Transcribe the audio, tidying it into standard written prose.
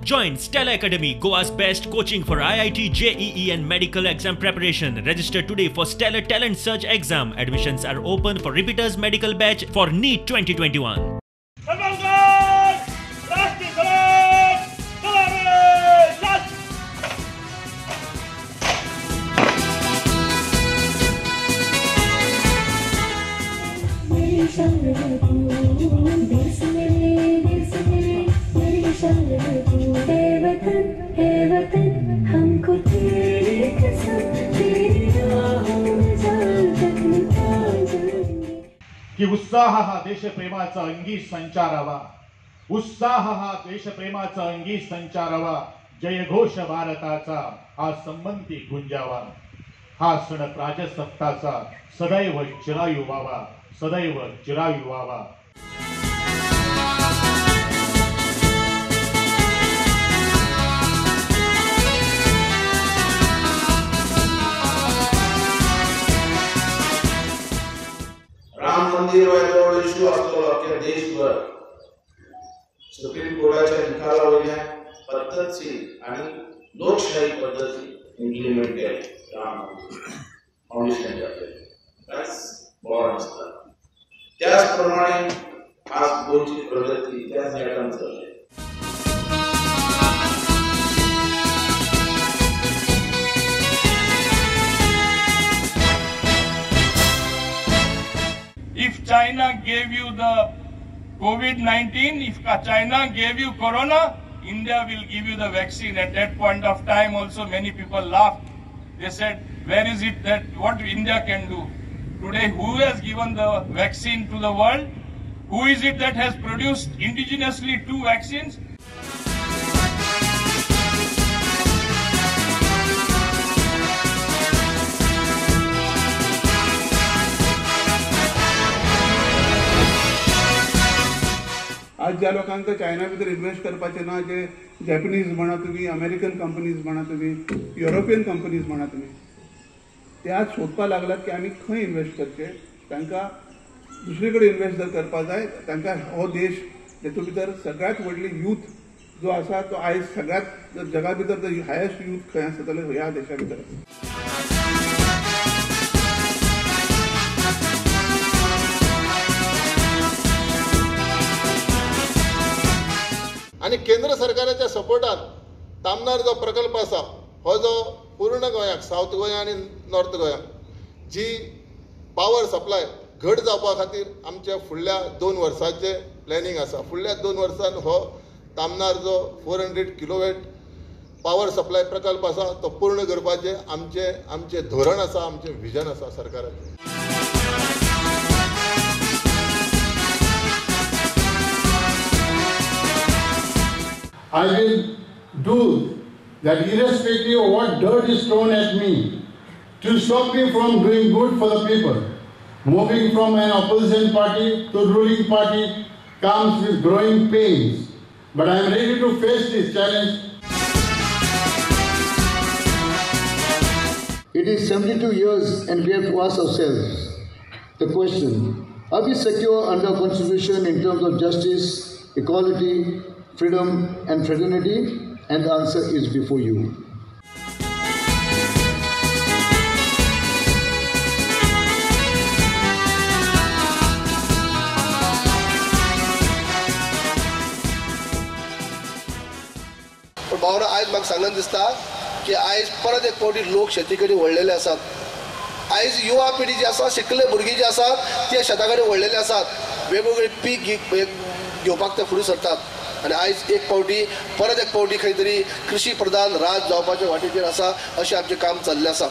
Join Stellar Academy, Goa's best coaching for IIT, JEE and medical exam preparation. Register today for Stellar Talent Search exam. Admissions are open for repeaters medical batch for NEET 2021. की उत्साह हा देशप्रेमाचा अंगी संचारावा, उत्साह हा देशप्रेमाचा अंगी संचारावा, जयघोष भारताचा हा संबंधी गुंजावा, हा सण प्राजसत्ताचा सदैव चिरायू व्हावा, सदैव चिरायू व्हावा। राम मंदिर हो इश्यू आसतलो अख्ख्या देशभर। सुप्रीम कोर्टाच्या निकाला वयल्यान पद्दतशीर आनी लोकशाही पद्दती इम्प्लिमेंट केले राम मंदिर फाउंडेशन जातलें, कांयच बोवाळ नासता। त्याच प्रमाणे आज गोंयची प्रगती त्याच नेटान चल्ल्या। If China gave you the COVID-19, if China gave you corona, India will give you the vaccine. At that point of time also many people laughed. They said, where is it that what India can do? Today, who has given the vaccine to the world? Who is it that has produced indigenously 2 vaccines? आज ज्या लोकांक China भितर invest करपाचें ना, जे Japanese म्हणा तुमी, American companies म्हणा तुमी, युरोपियन कंपनीज म्हणा तुमी, ते आज सोदपाक लागलात की आमी खंय इन्व्हेस्ट करचे। तांकां दुसरे कडेन इन्व्हेस्ट जर करपाक जाय, तांकां हो देश जेतून भितर सगळ्यांत व्हडली यूथ जो आसा तो आयज सगळ्यांत जगा भितर जर हायेस्ट यूथ खंय आसा जाल्यार ह्या देशा भितर आसा। आनी केंद्र सरकाराच्या सपोर्टान तामनार जो प्रकल्प आसा हो जो पूर्ण गोंयाक, सावथ गोंया आनी नॉर्थ गोंयाक जी पावर सप्लाय घट जावपा खातीर आमच्या फुडल्या 2 वर्सांचें प्लॅनिंग आसा। फुडल्या 2 वर्सांत हो तामनार जो 400 किलोवॅट पावर सप्लाय प्रकल्प आसा तो पूर्ण करपाचें आमचें आमचें धोरण आसा, आमचें विजन आसा सरकाराचें। I will do that irrespective of what dirt is thrown at me to stop me from doing good for the people. Moving from an opposition party to ruling party comes with growing pains, but I am ready to face this challenge. It is 72 years and we have to ask ourselves the question, are we secure under Constitution in terms of justice, equality, freedom and fraternity? And the answer is before you. पण भावना आयज म्हाका सांगन दिसता की आयज परत एक फावटी लोक शेती कडेन वळलेले आसात। आयज युवा पिढी जी आसा, शिकले भुरगीं जी आसात ते शेता कडेन वळलेले आसात, वेगवेगळे पीक घेवपाक ते फुडें सरतात आनी आयज एक फावटी परत एक फावटी खंय तरी कृषी प्रधान राज जावपाच्या वाटेचेर आसा अशें आमचें काम चल्लें आसा।